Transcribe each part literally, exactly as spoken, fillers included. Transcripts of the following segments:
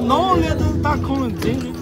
ནང་ལས་དུ་ད་ཁོང་འཛིན།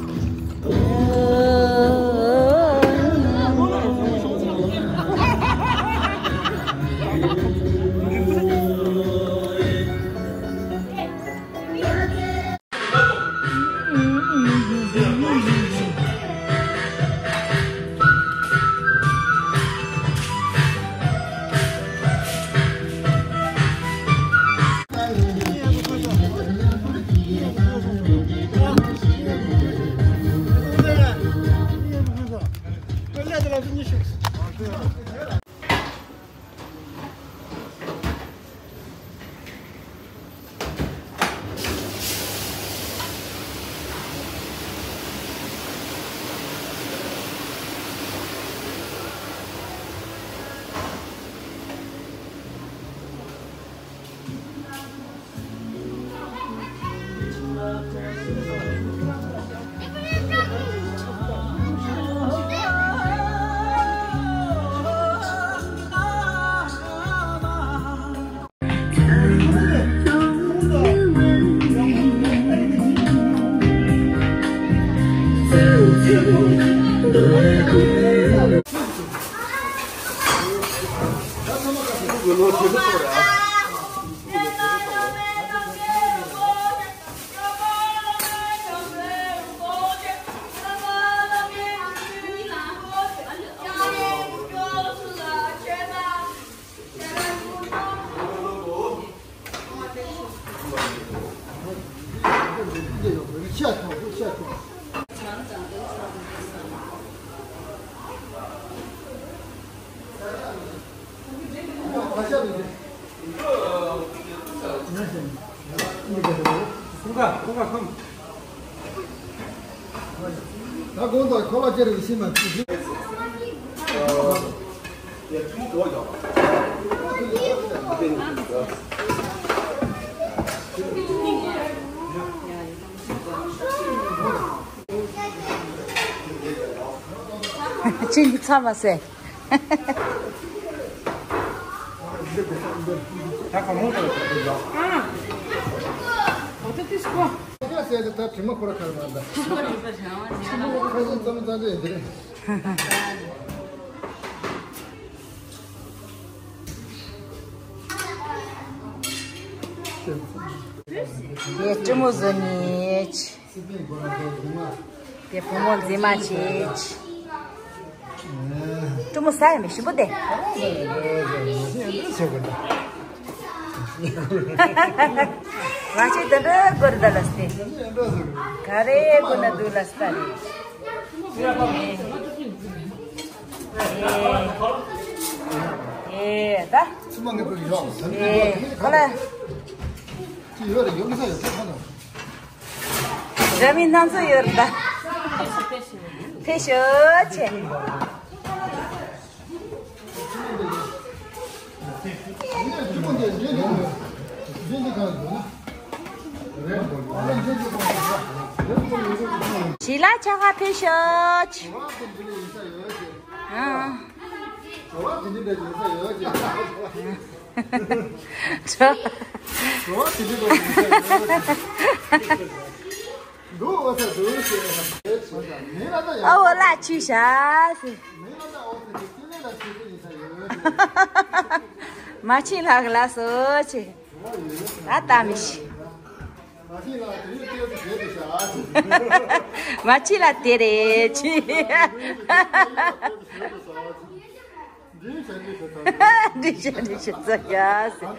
ད་དགོང་དག་ཁོ་ལ་ཅེར་བའི་ཤི་མ་ཅི་ཞིག་ཁྱེད་ཚ་མ་ཟེར། ད་ག་མོ་ད། ཨ། འོ་ད་དེ་སྐོ། ད་ཟེར་ད་དྲི་མ་ཁོ་ར་ཁར་མ་ད། ཁ་སང་ཙམ་ཙམ་ཡིན་དེ། ཡེ་ཀྲི་མོ་ཟོ་ནི། དེ་བུ་མོ་མཛེས་མ་བྱེད། ཀྲུ་མོ་ཟ་ཡ་མེད་ཞིམ་པོ་དེ། ང་ཆེ་དེ་འདྲ་དགོས་རེད་ད་ལ་སྟེ། ག་རེ་དགོས་ན་འདུག་ལ་སྟ་རེད། ཨེ་ད། ཨེ་ཁོ་ལ། འདྲ་མིན་སྣ་ཚོགས་ཡོད་རེད་ད། ཕེབས་ཤོག་ཆེ། ཞི་ལ་ཆ་ག་ཕེབས་ཤོག་ཆེ། ཨ། ཨ། འགྲོ། འགྲོ་བ་དེ་འདྲ་འགྲོ་ཞེས་པའི་ཚོད་ཀྱང་མིན་ལ་ད་ཡང་། ཨ་འོ་ལ་ཆུ་བྱ་ཟེར། མིན་ལ་ད་འོ་ཟེར་གྱི་ལ་ཆུ་ཟེར་ཡིན་ས་ཡོད་ཅེས། མ་ཆེ་ལགས་ལ་སོ་ཆེ། ད་ད་མི་ཤི། མ་ཆེ་ལ་དེ་རིང་སྐད་དུ་བྱེད་དུ་བྱ་ཟེར། མ་ཆེ་ལ་དེ་རེད་ཆེ། འདི་བྱ་འདི་བྱ་ཚ་རྒྱ་ཟེར།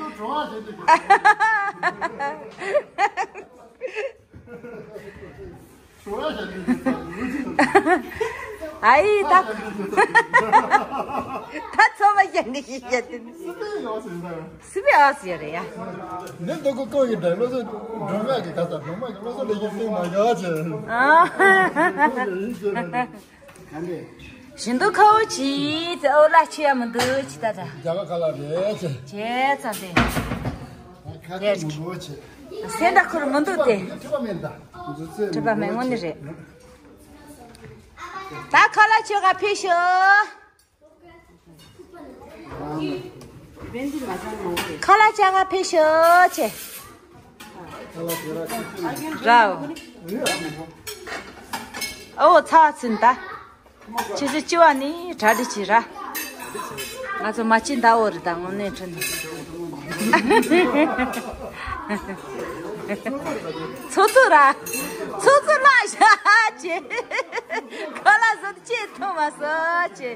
ཨའི་ད། ད་ཚོ་མ་བྱ་འདི་བྱ་བྱ་དེ། སི་པི་ཨོ་སི་ཡ་རེད་ཡ། ནི་ད་ཁོ་ཀོ་ཡི་འདྲ་ལོ་སོ་སྒྲོལ་མ་གི་ཁ་ས་སྒྲོལ་མ་གི་ལོ་སོ་ལས་ཀྱི་སེང་མ་ཡོད་ཅེ། ཨ། ཡིན་ཅེ་ན་ནི། བཞིན་དུ་ཁ་བོ་གྱིས་ཨོ་ལ་ཆེ་ཡ་མི་འདུག་ཅི་ད་ད། རྒྱ་ག་ཁ་ལ་རེད་ཅེ། བྱས་ཙང་དེ། ཁ་ཁ་མི་འདུག་ཅེ། སེམས་ད་ཁུར་མི་འདུག་སྟེ། ཁྲི་པ་མེད་ད། ཁྲི་པ་མེད་དངོས་གནས་རེད། ད་ཁ་ལག་མཆོད་ག་ཕེབས་ཤོག་ཁ་ལག་མཆོད་ག་ཕེབས་ཤོག་ཅེས། རའོ། ཨོ་ཚ་ཚིན་ད། ཆུ་ཚོད་བཅུ་པ་ནས་གྲ་སྒྲིག་བྱེད་ར། ང་ཚོ་མ་ཅི་འདའ་འོ་རི་དང་དངོས་གནས་འཕྲོད་ནས། ཚོ་ཚོ་ར། ཚོ་ཚོ་ལ་ཤ་ཅེ། ཁོ་ལ་ཟོ་ཅེ་ཐོ་མ་སོ་ཅེ།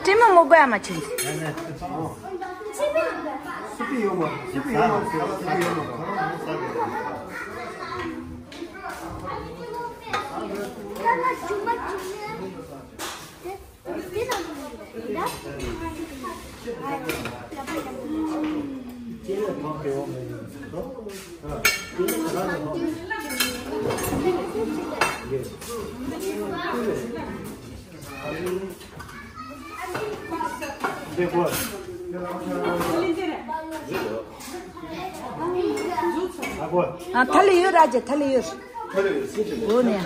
ཏྲི་མོ་མོ་གོ་ཡ་མ་ཆུན། སི་པི་ཡོད་མ། སི་པི་ཡོད་མ། སི་པི་ཡོད་མ། ཨ་ཐ་ལི་ཡོད་ར་ཇེ་ཐ་ལི་ཡོད། འོ་ནས།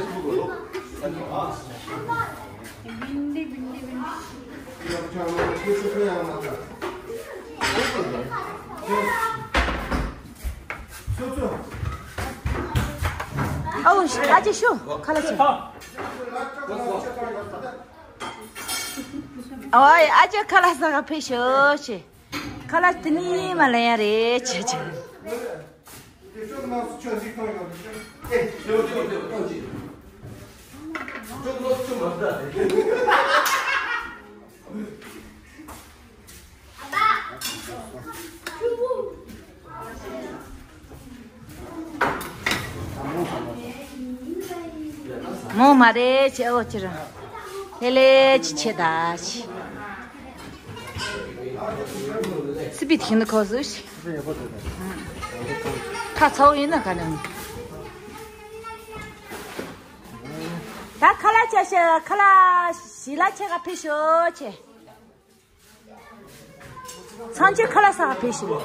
ཨོ་ཨ་ཅེ་ཤོ་ཁ་ལ་ཆེ། ཨོ་ཨ་ཅེ་ཁ་ལ་ས་ག་ཕེ་ཤོ་ཆེ། ཁ་ལག་དེ་ནི་མ་ལེན་ཡ་རེད་ཆེ་ཆེ། མོ་མ་རེད་ཆེ་ཨོ་ཅི་ར། ལྷེ་ལེ་ཅི་ཆེ་ད་ཆེ། སི་པི་ཐིང་ནི་ཁོ་ཟུ་ཤི། ཁ་ཚ་བོ་ཡིན་ན་ག་ནས། ད་ཁ་ལག་ཆ་ཤ་ཁ་ལག་ཞི་ལ་ཆེ་ག་ཕི་ཤོ་ཆེ། ཚང་ཆེ་ཁ་ལག་ས་ག་ཕི་ཤོ།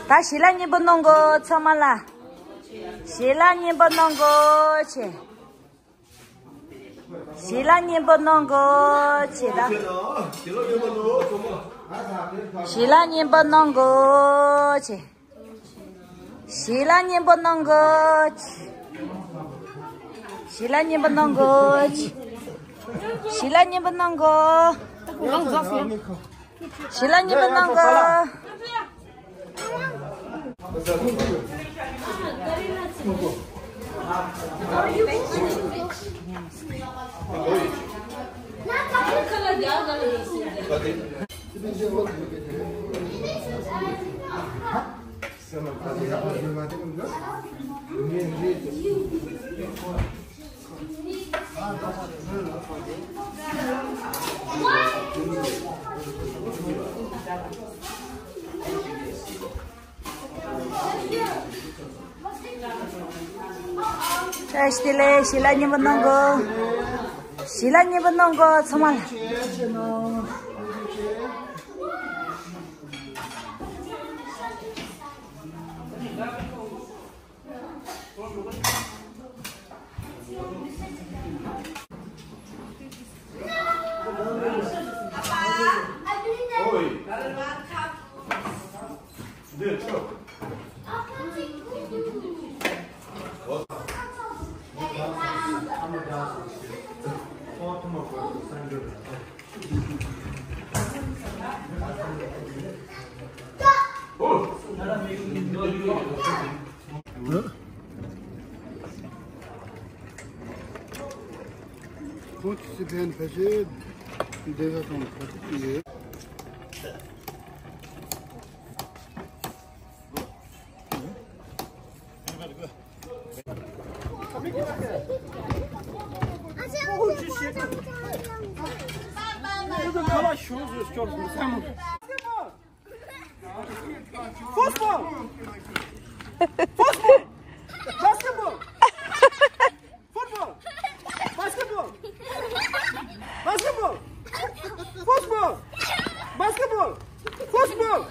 ད་ཞི་ལ་སྙན་པོ་གནང་གོ་ཚང་མ་ལ། ཞི་ལ་སྙན་པོ་གནང་གོ་ཆེ། ཞི་ལ་སྙན་པོ་གནང་གོ་ཆེ་ད། ཞི་ལ་སྙན་པོ་གནང་གོ་ཆེ། ཞི་ལ་སྙན་པོ་གནང་གོ་ཆེ། ཞི་ལ་སྙན་པོ་གནང་གོ་ཆེ། ཞི་ལ་སྙན་པོ་གནང་གོ། ཞི་ལ་སྙན་པོ་གནང་གོ། བཀྲ་ཤིས་བདེ་ལེགས། ཞི་ལ་སྙན་པོ་གནང་གོ། ཞི་ལ་སྙན་པོ་གནང་གོ་ཚང་མ་ལ། ཁོང་ཚོ་སི་ཕན་ཕལ་ཆེར་འདི་ག་དང་ཁ་ཐུག་ཡོད། Football. Football. Basketball. Football. Basketball. Basketball. Football. Basketball. Football. Basketball.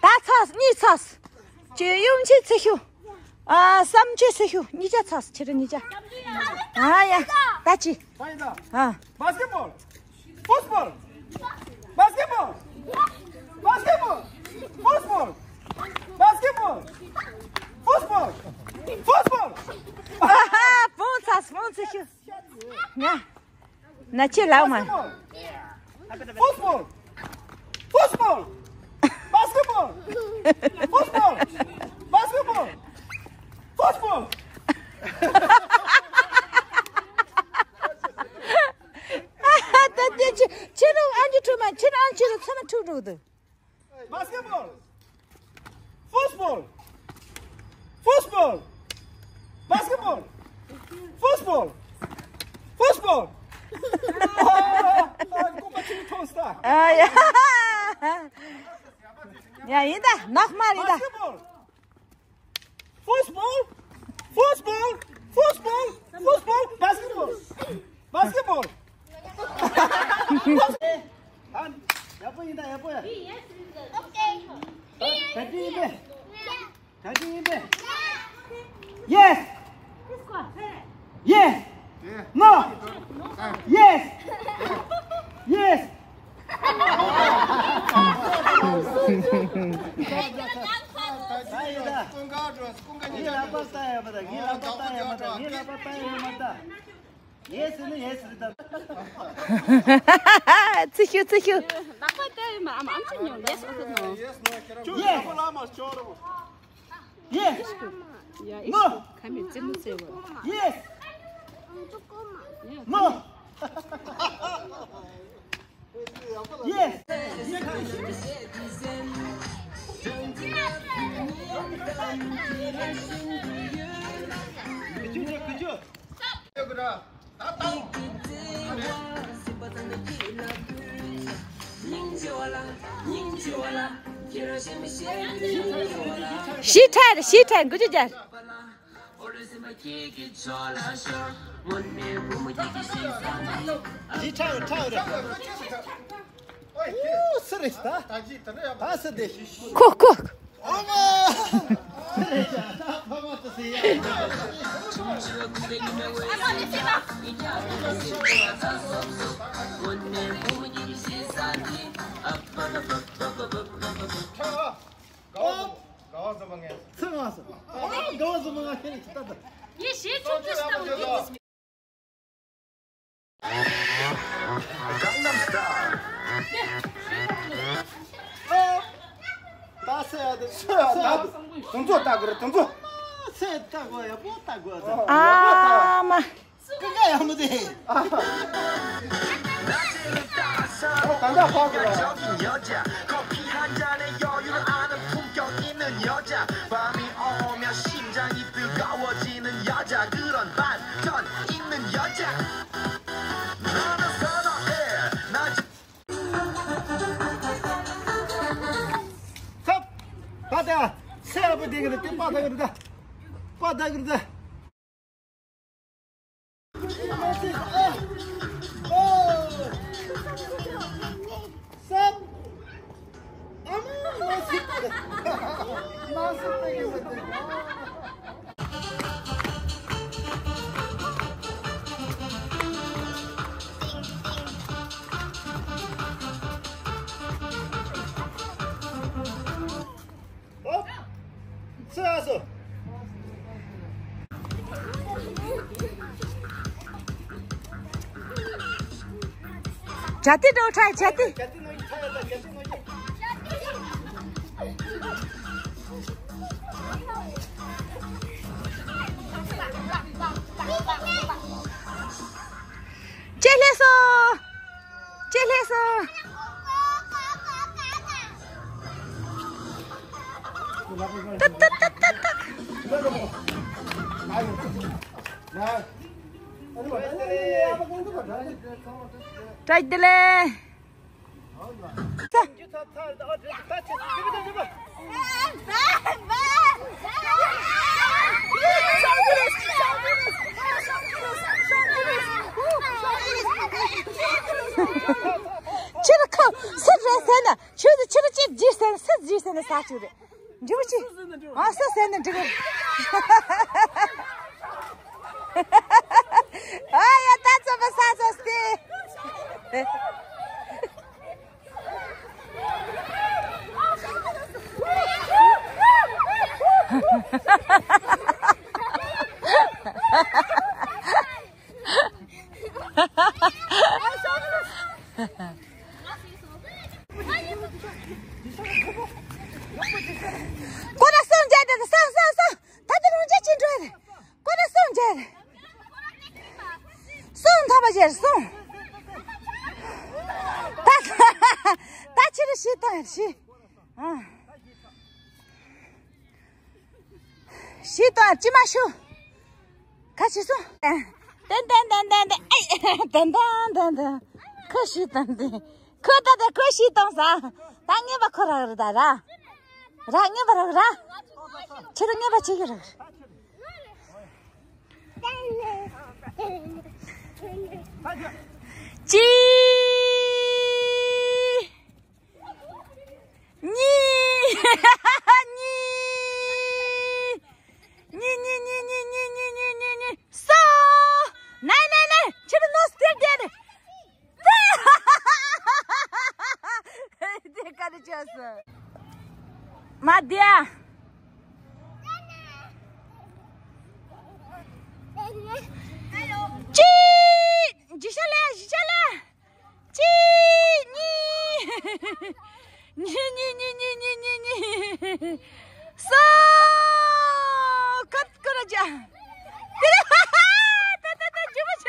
ད་ཚོས་གཉིས་ཚོས། ཅི་ཡུམ་ཆི་ཚི་ཤུ། ཨ་བསམ་ཆི་ཚི་ཤུ། གཉིས་ཆ་ཚོས་ཁྱེད་རང་གཉིས་ཆ། ཨ་ཡ། ད་ཅི། ཨ། Basketball. Football. Basketball. Basketball. Football. Basketball. Football. Football. ཨ་ཧ། བོང་ཚ་བོང་ཚ་ཤུ། ང་། ན་ཆེ་ལགས་མ། Basketball. Football. Football. Basketball. Football. Basketball. Football. ད་དེ་ཆི་ཆི་རུ་ཨན་ཅི་ཁྲུ་མ་ཆི་རུ་ཨན་ཆི་རུ་ཚ་མ་ཁྲུ་རུ་དུ། Basketball. Football. Football. Basketball. Football. Football. ཨ་ཡ། ཡ་ཡིན་ད་ནག་མ་རེད་ད། Basketball. Football. Football. Football. Football. Basketball. Basketball. ཡག་པོ་ཡིན་ད་ཡག་པོ་ཡ། Okay. ག་དུས་ཡིན་པས། ག་དུས་ཡིན་པས། Yes. Yes. No. Yes. Yes. ཚི་ཤུ་ཚི་ཤུ། ལག་པ་བལྟས་ཡོད་མ། ཨམ་ཨམ་ཆི་ཉོ། Yes, okay, no. Yes. Yes. No. ཁ་མི་ཙེ་མི་ཙེ་བ། Yes. No. Yes. ཞི་ཁྲལ་ཞི་ཁྲལ་འགུལ་སྐྱོད་རྒྱག་ཞི་ཁྲལ་ཁྲལ་རེད། ཨོ་སི་རེད་ད། ད་སི་དེ། ཁོ་ཁོ། ཨ་མ། ཚང་མ་སོ། ཨ་དགའ་བ་ཟི་མ་ང་ཁྱེད་ཀྱི་ད་ད། ངས་ཞེ་ཆུང་ཆུང་ཞིག་བཏང་བ་ཡིན། ད་སེ་ཡ་དེ་སེ་ཡ་ད་དུང་ཚོ་ལྟ་དགོས་རེད་དུང་ཚོ། སེ་ལྟ་དགོས་ཡ་པོ་ལྟ་དགོས་ད། ཨ་མ། ཀི་ཀ་ཡ་མོ་དེ། ཨོ་གང་ལྟར་ཕོག་གི་རེད། ཁབ། ད་ལྟ་སེ་ཡ་པོ་དེ་གི་རེད་དེ་པ་ད་གི་རེད་ད། པ་ད་གི་རེད་ད། ཨོ། ཚེ་ཨ་སོ། བྱ་དེ་འགྲོ་ཁྲ་བྱ་དེ། ཅེ་ལྷེ་སོ། ཅེ་ལྷེ་སོ། ཏག་ཏག་ཏག་ཏག་ཏག་བཀྲ་ཤིས་བདེ་ལེགས། ཕྱིར་ཁ་སུ་རེད་ཟེར་ན། ཁྱོད་ཚོ་ཕྱིར་གཅིག་བརྗེས་ཟེར་ན་སུ་བརྗེས་ཟེར་ན་ས་ཆུ་རེད། འགྲིག་པ་ཅི། ཨ་སུ་ཟེར་ན་འགྲིག་གི། ཨ་ཡ་ད་ཚོ་པ་ས་ཚོ་སྟེ། ཁོ་ན་སོང་རྒྱ་དེ་སོང་སོང་སོང་། ད་དེ་རང་རྒྱ་ཅི་འགྲོ་རེད། ཁོ་ན་སོང་རྒྱ་རེད། སོང་ཐོབ་པ་རྒྱ་རེད་སོང་། ད་ད་ཕྱི་རུ་ཤི་བཏང་ཡར་ཤི། ཨ། ཤི་བཏང་ཅི་མ་ཤུ། ཁ་ཆེ་སོང་། ཏན་ཏན་ཏན་ཏན་ཏན། ཨེ། ཏན་ཏན་ཏན་ཏན། ཁོ་ཤི་བཏང་ཏེ། ཁོ་ད་ལྟ་ཁོ་ཤི་བཏང་ས། ད་ངེས་པ་ཁོ་རག་རེད་ད་ར། ར་ངེས་པ་རག་ར། ཁྱེད་རང་ངེས་པ་ཆེ་གི་རག་གཅིག་གཉིས། གཉིས། གཉིས་གཉིས་གཉིས། སོ། ནའི་ནའི་ནའི། ཁྱེད་ནོ་སྟེར་དེ་རེད། དེ་ག་རེ་བྱས་སོང་། མ་དེ་ཨ། གཅིག་གཞི་ཤ་ལས། གཞི་ཤ་ལས། གཅིག་གཉིས། གཉིས་གཉིས། སོ། ཁ་ཁ་ར་ཅ། ད་ད་ད་ཇུ་མ་ཆ།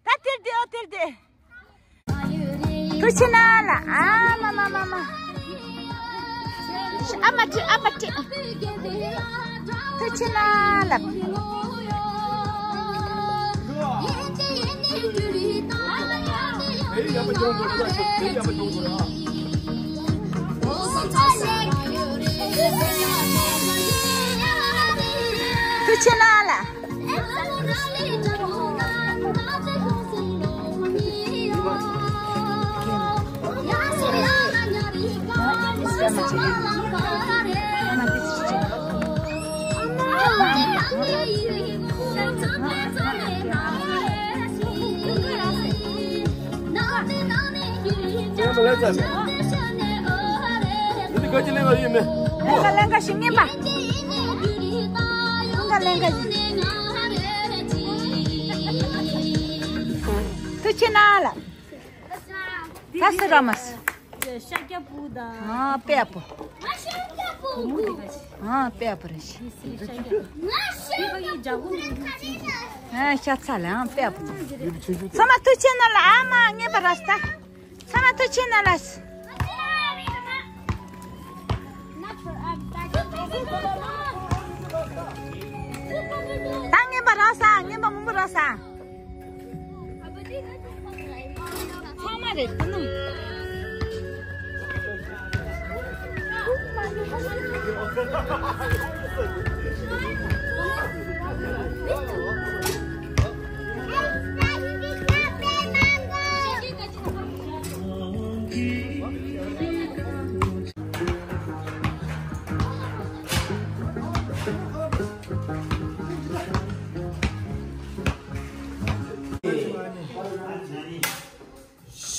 ད་དེར་དེ། ཨོ་དེར་དེ། ཐུགས་རྗེ་གནང་ལ། ཨ་མ་མ་མ་མ། ཨ་མ་ཁྲི། ཨ་མ་ཁྲི། ཐུགས་རྗེ་གནང་ལ། ཐུགས་རྗེ་གནང་ལ། ལེན་ག་ལེན་ག་ཞིག་ཉན་པ། ལེན་ག་ལེན་ག་ཞིག་ཐུགས་རྗེ་གནང་ལ། ད་སུ་ར་མ་སུ། ཤཱཀྱ་པུ་དང་། ཨ་དཔལ་པོ། ཨ་དཔལ་པོ་རེད་ཤི། ཨ་ཤ་ཚ་ལ་ཨ་དཔལ་པོ། ཚང་མ་ཐུགས་རྗེ་གནང་ལ། ཨ་མ་ངེས་པ་ར་སྟ། ཚང་མ་ཐུགས་རྗེ་གནང་ལ། ད་ངེས་པ་ར་ས། ངེས་པ་མང་པོ་ར་ས། ཚང་མ་རེད་ད་ནང་།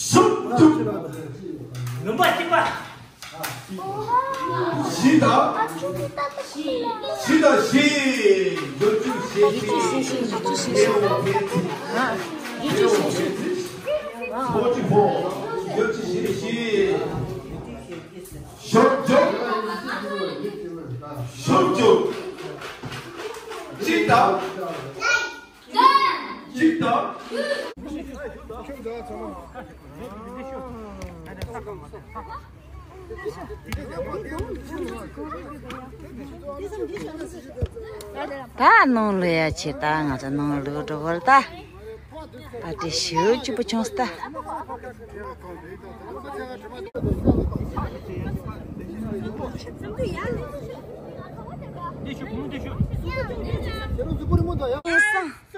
སུམ་བཅུ། ནུམ་པ་གཅིག་པ། བཞི་དང་། བཞི་དང་བཞི། བཞི་བཅུ་ཞེ་བཞི། བཞི་བཅུ་ཞེ་བཞི། Forty-four. བཞི་བཅུ་ཞེ་བཞི། ཞོག་ཞོག་ཞོག་ཞོག་གཅིག་དང་། གཅིག་དང་། ད་ནང་ལོག་ཡ་ཆེ། ད་ང་ཚོ་ནང་ལོག་འགྲོ་བར་ད། པ་ཏི་ཤིའུ་ཅི་པོ་ཆུང་སྟ། ཨེ་སང་།